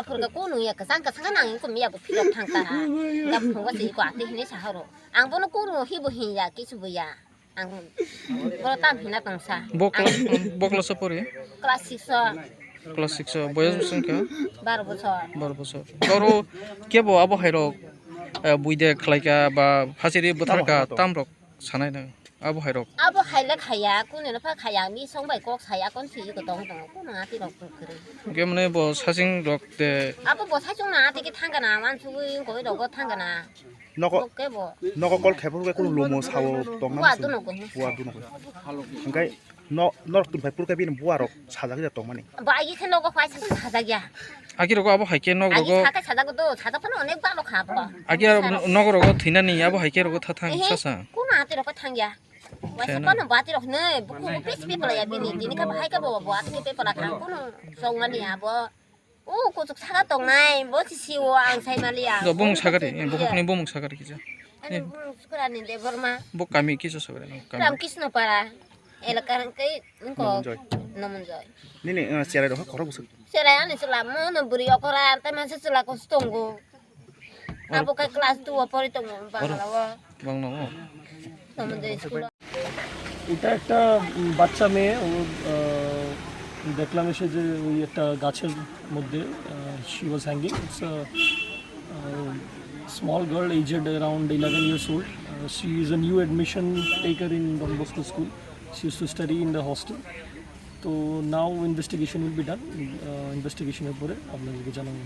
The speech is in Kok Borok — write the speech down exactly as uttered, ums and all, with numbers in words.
Khurga kunu ya kasang kasang nang ko miya bo philok thang ta. Ga phungo si ko ati hini sa horo. Ang bono kunu hi bo hin ya kisu bo ya. Ang boro tam hina tong sa. Bo kla-, bo class o pori? Class six o. Class six o. Boyos bosong kha? Baro bosor. Baro bosor. Toro kebo abo hairok, eh, buide khlaika ba phasiri bwtharka tamrok sanai nang. Abo hairok. Abo haile khaya, kunu no pha khaya, mi song bai kok saya kon si ko tong tong, kunu ati rok kwrwi. Hwnkhe mane bo sasing rok te. Abo bo sasing na ati ki thangana, wan sugui koi rogo thangana. Noko, Oke bo. Noko call khe phuru khe kunu lomo sao tong na Bua musu. Duno ko. Bua duno ko. Hingkai no, norok tun phai phuru khe bini bua rok sajak ya tong mani. Ba agi khe nogo phai sa sajak ya. Agi rogo abo hai khe nok Agi rogo. Sakai sajak do, sajak phano onek ba lo kha bo. Agi aro nogo rogo thinani abo hai khe rogo thathang Ehe, sasa. Kunu ati rok thang ya. Waisa Sena. Phano bati rok ne, buku pis pipla ya bini, tini ka bahai ka bo, bo ati pipla thang kunu song mani abo. O kuchuk saka tongnai, bo si siwo ang sai maliya. Do bumung sakari, eh, bokhokni bumung sakari kisa. Ani bumung sukurani Debbarma. Bo kami kisa sakari, no, kami. Ram Krishna Para, elaka rang kai, engko Nomonjoy. Nomonjoy. Nini, eh, cherai rok khorok busuk. Cherai ani chwla mo no buri okora, ante masa chwla ko stongo. Abo kai class two o pori tongo, Bangla o. Bangla o. Nomonjoy school. এটা একটা, উম, বাচ্চা মেয়ে, ও, আহ, দেখলাম এসে যে ওই একটা গাছের মধ্যে, আহ, she was hanging. It's a, uh, small girl, aged around eleven years old. Uh, she is a new admission taker in Don Bosco School. She used to study in the hostel. তো now investigation will be done. আহ, ইনভেস্টিগেশনের পরে আপনাদেরকে জানাবো।